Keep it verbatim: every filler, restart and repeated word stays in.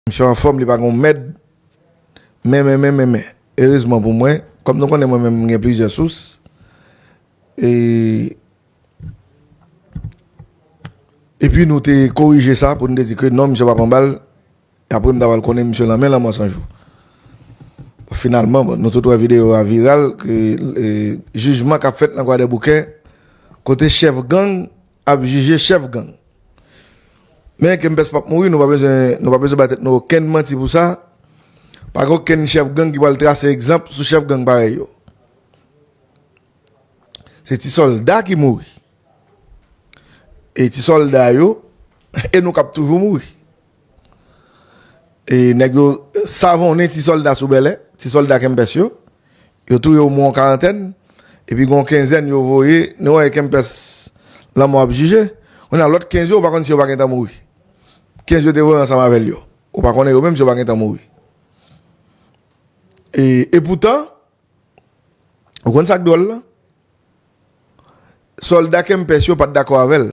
Misye anfòm, li pa gen mèd. Men, men, men, men, men. Erezman pou mwen, kòm nou konnen mwen menm, m gen plizyè sous. E, epi nou te korije sa pou nou te di ke non, misye pa pran bal. E apre, m ta pral konnen misye lanmen lanmò san jou. Finalman, bon, nou tout wè videyo a viral, ke, e, jijman k ap fèt nan Kwadèboukè, kote chèf gang ap jije chèf gang. Men Kempès p ap mouri, nou pa bezwen, nou pa bezwen bay tèt nou okenn manti pou sa. Pa gen okenn chèf gang ki pral trase egzanp sou chèf gang parèy yo. Se ti sòlda ki mouri. E ti sòlda yo, e nou k ap toujou mouri. E nèg yo savonnen ti sòlda sou Bèlè, ti sòlda Kempès yo. Yo touye omwen yon karantèn, epi gen yon kenzèn yo voye, nou wè Kempès lanmò ap jije. Kounye a lòt kenz yo, ou pa konn si yo pa gentan mouri. Kenz yo te voye ansanm avè l yo. Ou pa konnen yo menm si yo pa gentan mouri. E, e poutan, ou konn sa k dwòl la? Sòlda Kempès yo pa t dakò avè l.